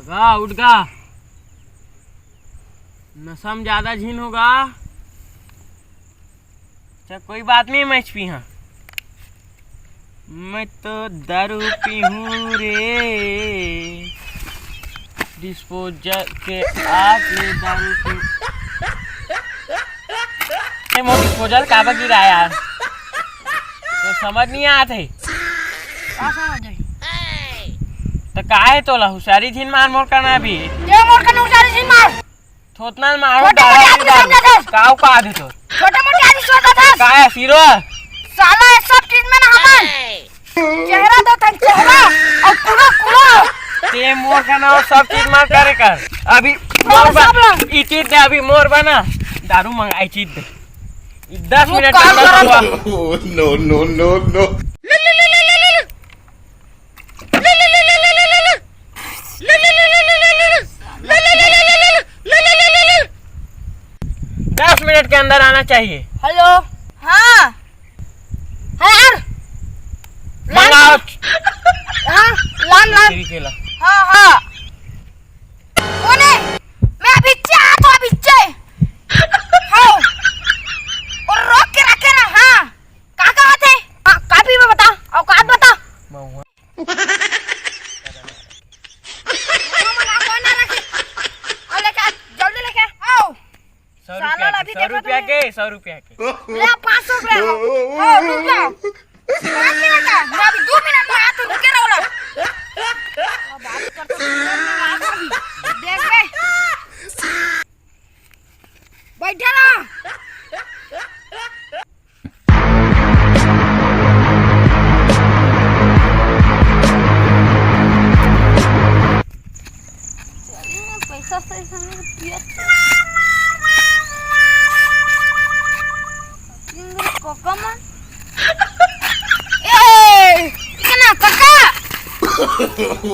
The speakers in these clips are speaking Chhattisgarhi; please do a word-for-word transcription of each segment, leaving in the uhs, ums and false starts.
गा, उठ गा। नशा में ज्यादा झिन होगा। अच्छा, कोई बात नहीं, मैं पी हाँ। मैं तो दारू पीहूँ रे, डिस्पोजल के आके दारू पी। ए, मोर डिस्पोजल काबर गिरा यार? तो समझ नहीं आत हे। का समझ आही? तो का हे तोला हुसियारी झिन मार मोर कना अभी। ते मोर कना हुसियारी झिन मार। थोतना मारो छोटे दादा मोटे आदमी समझा था। का औकात हे तोर? छोटे मोटे आदमी समझा था। का हे सिरो? साला ये सब चीज में ना हमन चेहरा दो तन चेहरा और पूरा पूरा। ते मोर का नाम सब चीज मत करे कर। अभी मोर बा-, सब लोग। ई चीज दे अभी मोर बना। दारू मंगाई चीज दे। दस वो मिनट काम के अंदर करत हुआ। Oh, no, no, no, no। दस मिनट के अंदर आना चाहिए। हेलो। हाँ। हाँ यार। मंगाओ। हाँ, लान, लान। तेरी केला। हाँ, हाँ। कौन है? मैं अभी चाहत हूँ, अभी चाय। हाँ। और रोक के रखे ना, हाँ। का, का बात है? हाँ, का पीबे बता, औकात बता। महुआ। महुआ मंगा, कौन ना रखे? और लेके आ, जल्दी लेके आ। आओ। सौ साला रुपया ला के, भी सौ देखो रुपया तुमने। के, सौ रुपया के। ले आ, पाँच सौ रुपया। हाँ, रुक जाओ। पाँच मिनट का, मैं अभी दो मिनट में आया तो रुके रहो ना। अब बात करता हूँ, देख बे। बैठा रहा। चल ना, पैसा सैसा नहीं पिया। कोका मन। ए, इतना काका।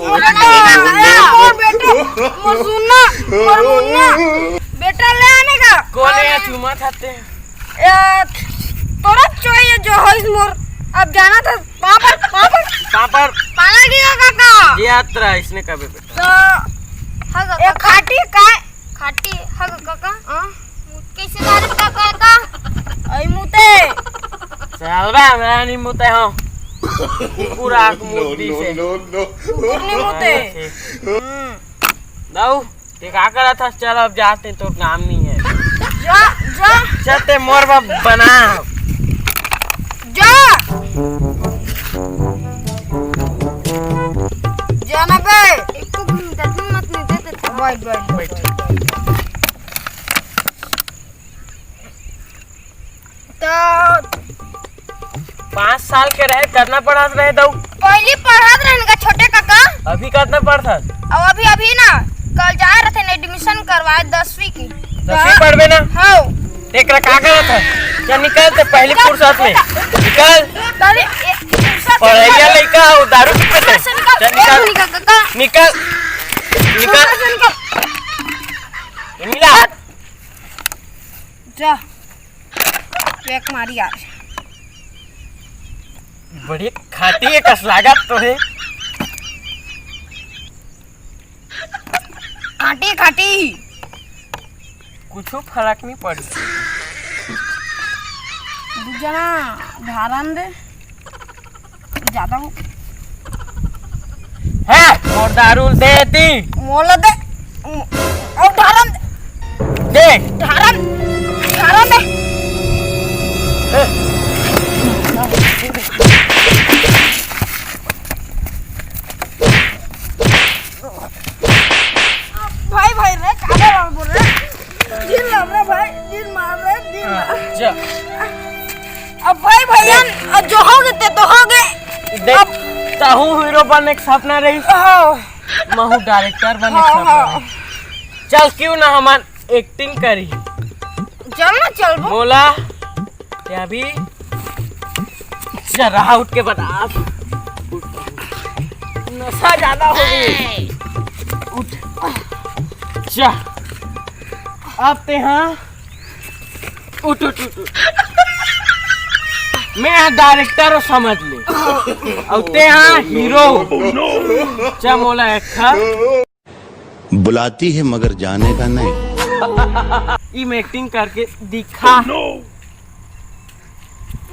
अरे ना, अरे मोर बेटा, मोर सुन्ना, मोर मुन्ना। बेटा ले आने का। कौन है चूमा खाते हैं? ए, तोरा चाहिए जो होइस मोर। अब जाना था पापड़, पापड़। पापड़। पाला गया काका। ये यात्रा इसने कभी बेटा। तो हाँ काका। ए, खाटी काय? खाटी, हाँ काका। हाँ? कैसे दारू का काका? आई मुते। चल बे, मैं नहीं मुते हूँ। कुकुर आँख मूत दी से। No, no, no। कुकुर नहीं मुते। हम्म। दाऊ, ते का करत हस? चल, अब जाते, तोर काम नहीं है। जा, जा। चल, ते मोर बा-, बना। जा। जाना बे। एक तो घूम, दस मिनट नहीं देते थे। बैठ, बैठ, बैठ। तो पाँच साल के रहे, कतना पढ़त रहे दाऊ? पहली पढ़त रहन का छोटे काका। अभी कतना पढ़त हस? अब अभी, अभी ना, कल जाए रहते ना एडमिशन करवाए दसवीं की। दसवीं पढ़बे ना? हाँ। एकरा का करत हस? चल निकल ते पहली फुर्सत में। निकल। अरे, ए, फुर्सत पढ़ैया लइका हो, दारू पी के। फुर्सत का चल निकल। निकल काका। निकल। निकल। फुर्सत का। मिला। जा। फेंक मारी यार। बड़ी खाटी है, कस लागत तो है। खाटी, खाटी। कुछ फर्क नहीं पड़ी। दूजना धारन दे। ज्यादा हो। है, और दारू दे ती। मोला दे। और धारन दे। दे। धारन। धारन दे। भाई, भाई रे, काबर बोल रहे? जिन मार रहे भाई, जिन मार रहे, जिन मार। अच्छा। अब भाई, भैया, अब जो हो गए, ते तो हो गए। देख, अब ताहू हीरो बनने के सपना रही। हाँ। महू डायरेक्टर बनने के हाँ, सपना हाँ। रही। चल, क्यों ना हमन एक्टिंग करी। चल ना, चल वो। मोला, ते अभी जरा उठ के बता। नशा ज्यादा हो गई। उठ। जा। अब ते हाँ। उठ, उठ, उठ, उठ। मैं हाँ डायरेक्टर हूँ, समझ ले। और ते हाँ हीरो। चा मोला एक था। बुलाती है मगर जाने का नहीं। इम एक्टिंग करके दिखा।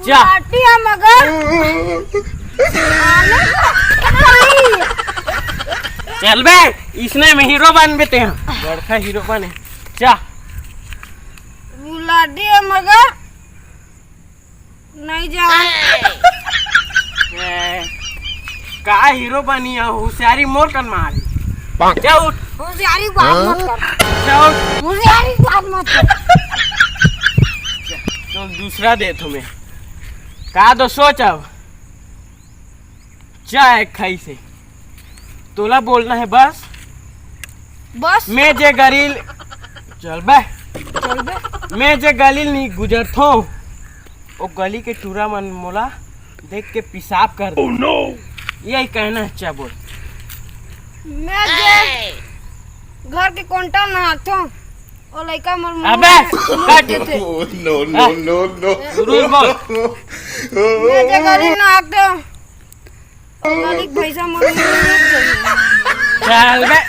जा। पार्टी है मगर आने का नहीं। चल बे, इसने में हीरो बन बेते हैं। बड़का हीरो बने। जा। बुलाती है मगर नहीं जाओ। ए, का हीरो बनी है, होशियारी मोर कन मारी। जा उठ। होशियारी बात मत कर। जा उठ। होशियारी बात मत कर। तो दूसरा दे तुम्हें। का दो सोच अब। जा एक खाई से। तोला बोलना है बस। बस मैं जे गलील चल बे। चल बे। मैं जे गलील नहीं गुजरथो, वो गली के टूरा मन मोला देख के पेशाब कर दे। यही कहना है, चा बोल। मैं जे घर के कोंटा नहाथो, ओ लइका मोर मुंह अबे, में मुंह हट। देथे। No, no, no, no. Rule बोल। मैं जे गली नहाथो, ओ गली के भैंसा मोर मुंह में देथे। चल बे।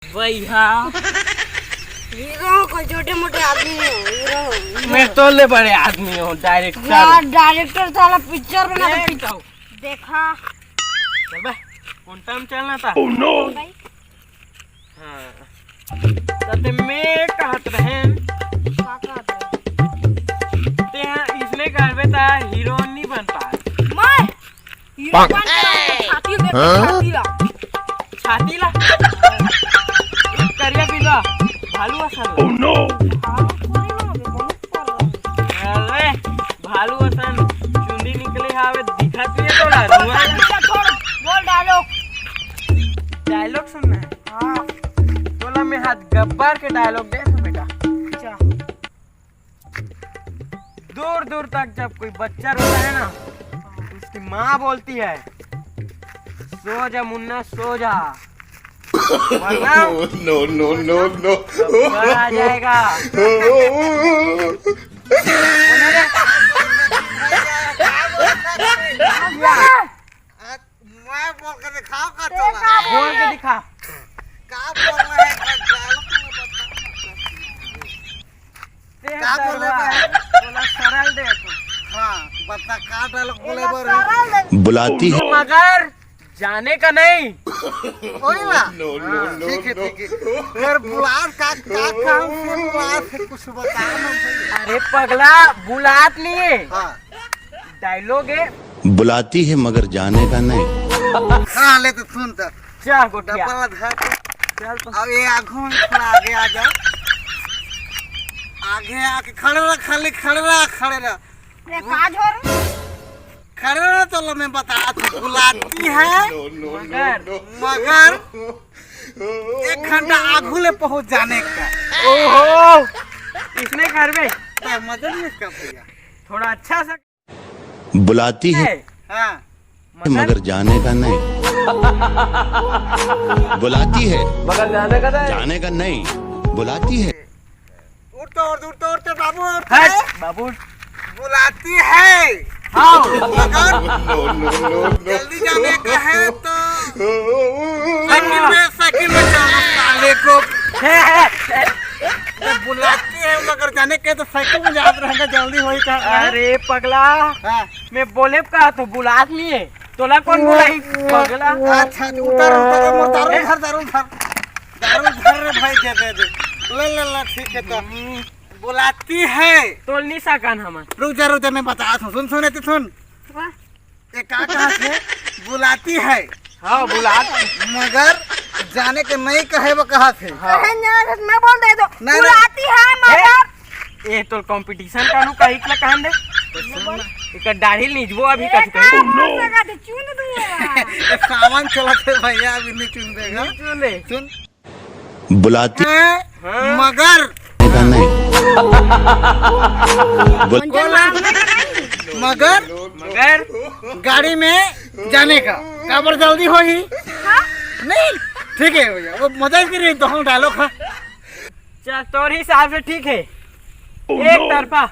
भैया, हीरो कोई छोटे मोटे आदमी नहीं हो, हीरो। मैं तो ले बड़े आदमी हूँ, डायरेक्टर। यार डायरेक्टर साला पिक्चर बना के देख पिक्चर तो। देखा। चल बे, कौन टाइम चलना था? भाई, हाँ। तते मैं कहत रहेन, का कहत रहे? ते इसने करबे ता हीरो नहीं बन पा। मैं हीरो बन के रहूं तो छाती देख के छाती ला। छाती ला। करिया बिलवा, भालू असन। हाँ, थोड़ी ना होगे, बहुत कर रहा हूँ। अरे, भालू असन चुंदी निकले हावे, दिखत नहीं है तोला। रुआ। अच्छा, छोड़, बोल डायलॉग। डायलॉग सुनना है। हाँ, तोला मैं हाथ गब्बर के डायलॉग दे बेटा। अच्छा। दूर दूर तक जब कोई बच्चा रोता है ना, तो उसकी माँ बोलती है, "सो जा मुन्ना, सो जा।" वरना No, no, no, no. Gabbar आ जाएगा। मैं बोल के दिखाओ का तोला। बोल के दिखा। का बोल रहा है का dialogue तो बता। तेज का बोले दरबार, बे? बोला सरल दे तू। हाँ, बता का dialogue बोले बोल रहे। बुलाती है। मगर जाने का नहीं। वही ना। No, no, no, ठीक है, no. ठीक है। यार बुलात का का काम से बुलात है, कुछ बता ना भाई। अरे पगला, बुलात नहीं है, हाँ। डायलॉग है। बुलाती है मगर जाने का नहीं। हाँ, ले तो सुन तो। जा गोठिया। डबल धर। चल तो। अब ये आँखों में थोड़ा आगे आ जा। आगे आके खड़े रह, खाली खड़े रह, खड़े रह। ये का झोर? खड़े रह, चलो मैं बता, तू बुलाती है No, no, मगर no. मगर एक घंटा आगू ले पहुंच जाने का। ओहो, इसने घर में तो मजा नहीं इसका भैया। थोड़ा अच्छा सा बुलाती है है। हाँ। मगर जाने का नहीं। बुलाती है, मगर जाने का नहीं। जाने का नहीं। बुलाती है। उठ तो, उठ, उठ तो, उठ तो, बाबू, उठ तो। हट बाबू। बुलाती है। हाँ। मगर No, no, no, no. जल्दी जाने का है तो साइकिल में, साइकिल में जाओ साले को। है, है, है। तो बुलाती है मगर जाने के तो साइकिल में जात रहेगा, जल्दी वही का। अरे पगला, हाँ। मैं बोले का तो बुलात नहीं है, तोला कौन बुलाई पगला? अच्छा, अच्छा, उतर, उतर, उतर, दारू धर, दारू धर, दारू धर रे भाई, दे, दे, दे, ले, ले, ले, ठीक है तो। बुलाती है। तोल नहीं सकन हमन। रुक जा, रुक जा, मैं बता, सुन, सुन, सुन, सुन। वाह। ये का कहा थे? बुलाती है हाँ बुलात। मगर जाने के नहीं कहे वो कहा थे। कहे ना, मैं बोल दे दो। नहीं, बुलाती है मगर ए तो कंपटीशन का नु कही के कहन दे। एक दाढ़ी निजबो अभी कछु कही। क्या बोल सका थे? चुन दूंगा। ये सावन चला थे भैया, अभी नहीं चुन देगा। सुन ले। सुन। बुलाती है, हाँ। मगर का नहीं। बोल। मगर मगर गाड़ी में जाने का काबर जल्दी होही? हाँ? नहीं, ठीक है भैया, वो मजा ही कर रही तो हम डायलॉग। हाँ, चल, तोर हिसाब से ठीक है। एक तरफा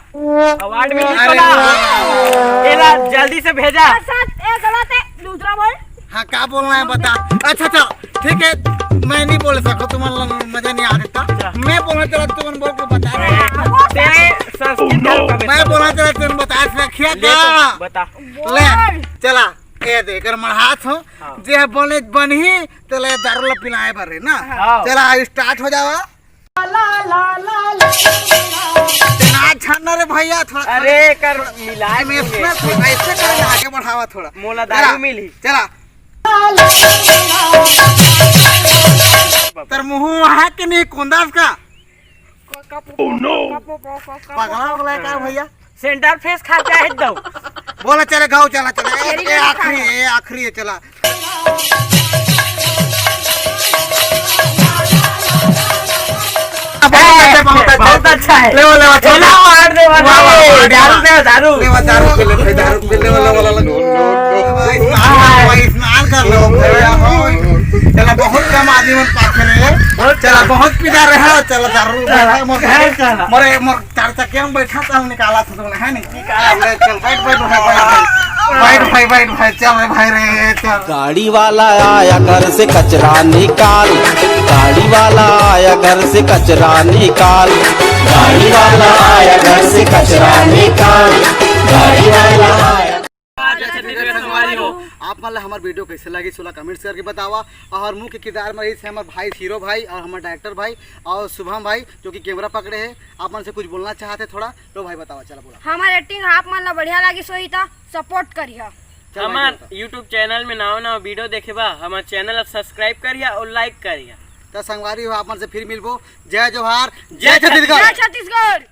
अवार्ड मिली अरे तोला। वाह। एला जल्दी से भेजा। सर, सर, ए गलत है, दूसरा बोल। हाँ, का बोलना है बता। अच्छा, अच्छा, ठीक है, मैं नहीं बोल सकता, तुम लोग मजा नहीं आ सकता। अच्छा। मैं बोलना चाह रहा, तुम बोल के बता रहे हैं। तेरे संस्कृत का मैं बोलना चाह रहा, तुम बता सकता ले क्या? तो बता। ले, बोल। चला, ये दे, कर मढ़ात हो, हाँ। जे बोले बनही, तो ले दारू ला पिलाए बर रे ना। हाँ। चला, स्टार्ट हो जावा। तेना छानना रे भैया, थोड़ा अरे कर मिला के इमोशनल थोड़ा ऐसे कर आगे बढ़ावा थोड़ा। मोला दारू चला, मिली। चला। तर मुंह है कि नहीं कोंदास का? Oh no। पगला उगला है का भैया? सेंटर फेस खा के आए दो। बोला चले गाओ, चला, चला। ए, तेरी ए, गाड़ी आखिरी खा। है, ए, आखिरी है, चला। बहुत अच्छा, बहुत अच्छा। बहुत अच्छा है। ले वो, ले वो, चल। ले वो, मार दे, मार दे। वाह, वाह, वाह, दारू वाह। दे, दारू। ले वो, दारू पी ले, भाई, दारू पी ले, ले वो, ले वो, ले वो। भाई, स्नान कर लो, भाई, स्नान कर लो, भैया, हो। चला, बहुत कम आदमी मन पास में रहे। बहुत चला, चला। बहुत पीदा रहे, चला, दारू, चला, भाई, मोर, चला, चला। मोरे, मोर चार चक्किया में बैठा था, निकाला था तुमने, है नहीं? निकाला। ले, चल, बैठ, बैठ, बैठ, बैठ, बैठ। बैठ भाई, बैठ भाई, चल रे भाई रे, चल। गाड़ी वाला आया घर से कचरा निकाल, गाड़ी वाला आया घर से कचरा निकाल, गाड़ी वाला आया घर से कचरा निकाल, गाड़ी वाला आया। आप मन ला हमार वीडियो कैसे लगी, सोला कमेंट्स करके बतावा। और मुख्य किरदार में रहिस है हमार भाई हीरो भाई और हमार डायरेक्टर भाई और शुभम भाई, जो कि कैमरा पकड़े है। आप मन से कुछ बोलना चाहते थोड़ा, लो भाई बतावा, चला बोला। हमार एक्टिंग आप मन ला बढ़िया लगी, सोई त सपोर्ट करिहा। चल भाई, हमार बोलता। YouTube चैनल में नवा नवा वीडियो देखे बा, हमार चैनल ला सब्सक्राइब करिहा और लाइक करिहा। त संगवारी हो, आप मन से फिर मिलबो। जय जोहार, जय जय छत्तीसगढ़। जय छत्तीसगढ़।